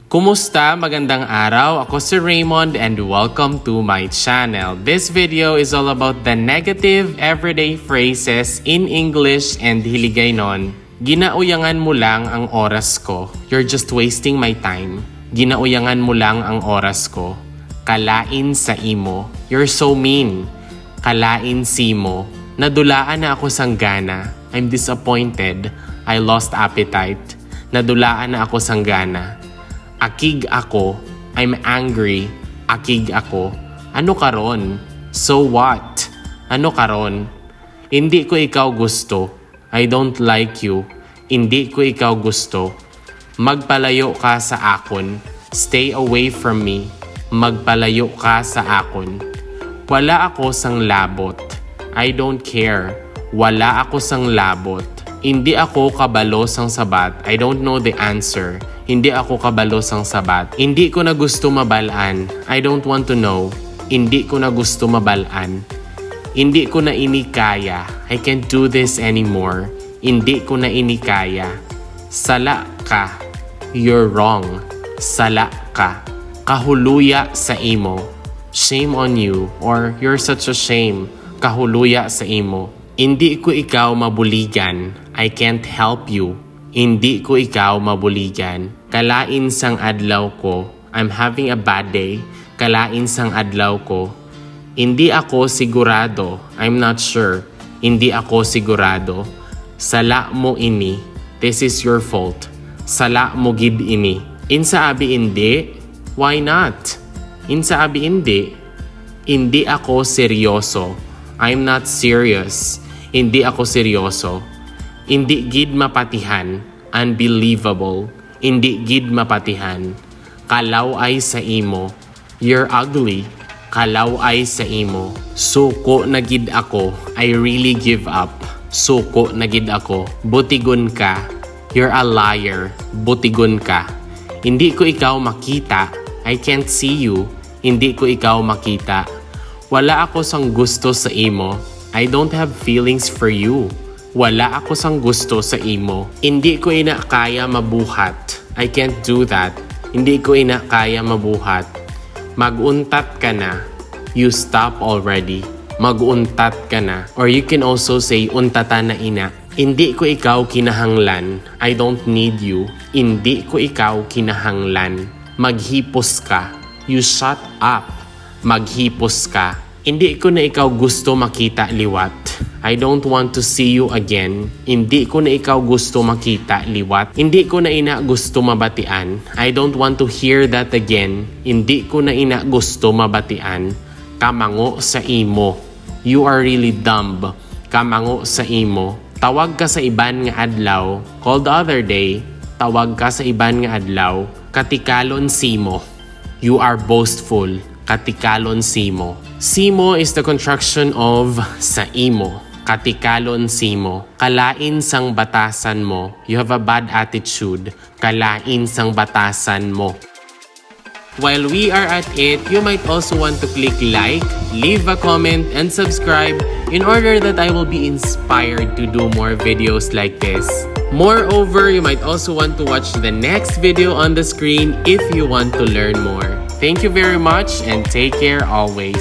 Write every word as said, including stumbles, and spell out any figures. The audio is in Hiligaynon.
Kumusta? Magandang araw. Ako si Raymond and welcome to my channel. This video is all about the negative everyday phrases in English and Hiligaynon. Ginauyangan mo lang ang oras ko. You're just wasting my time. Ginauyangan mo lang ang oras ko. Kalain sa imo. You're so mean. Kalain simo. Nadulaan na ako sang gana. I'm disappointed. I lost appetite. Nadulaan na ako sang gana. Akig ako. I'm angry. Akig ako. Ano karon? So what? Ano karon? Hindi ko ikaw gusto. I don't like you. Hindi ko ikaw gusto. Magpalayo ka sa akon. Stay away from me. Magpalayo ka sa akon. Wala ako sang labot. I don't care. Wala ako sang labot. Hindi ako kabalo sang sabat. I don't know the answer. Hindi ako kabalo sang sabat. Hindi ko na gusto mabal-an. I don't want to know. Hindi ko na gusto mabal-an. Hindi ko na ini kaya. I can't do this anymore. Hindi ko na ini kaya. Sala ka. You're wrong. Sala ka. Kahuluya sa imo. Shame on you, or you're such a shame. Kahuluya sa imo. Indi ko ikaw mabuligan. I can't help you. Indi ko ikaw mabuligan. Kalain sang adlaw ko. I'm having a bad day. Kalain sang adlaw ko. Indi ako sigurado. I'm not sure. Indi ako sigurado. Sala mo ini. This is your fault. Sala mo gid ini. Insa abi indi? Why not? Insa abi indi? Indi ako seryoso. I'm not serious. Indi ako seryoso. Indi gid mapatihan. Unbelievable. Indi gid mapatihan. Kalaw-ay sa imo. You're ugly. Kalaw-ay sa imo. Suko na gid ako. I really give up. Suko na gid ako. Butigon ka. You're a liar. Butigon ka. Indi ko ikaw makita. I can't see you. Indi ko ikaw makita. Wala ako sang gusto sa imo. I don't have feelings for you. Wala ako sang gusto sa imo. Indi ko ina kaya mabuhat. I can't do that. Indi ko ina kaya mabuhat. Mag-untat ka na. You stop already. Mag-untat ka na. Or you can also say, untata na ina. Indi ko ikaw kinahanglan. I don't need you. Indi ko ikaw kinahanglan. Maghipos ka. You shut up. Maghipos ka. Indi ko na ikaw gusto makita liwat. I don't want to see you again. Indi ko na ikaw gusto makita liwat. Indi ko na ina gusto mabatian. I don't want to hear that again. Indi ko na ina gusto mabatian. Kamango sa imo. You are really dumb. Kamango sa imo. Tawag ka sa iban nga adlaw. Call the other day. Tawag ka sa iban nga adlaw. Katikalon simo. You are boastful. Katikalon simo. Simo is the contraction of sa imo. Katikalon simo. Kalain sang batasan mo. You have a bad attitude. Kalain sang batasan mo. While we are at it, you might also want to click like, leave a comment, and subscribe in order that I will be inspired to do more videos like this. Moreover, you might also want to watch the next video on the screen if you want to learn more. Thank you very much and take care always.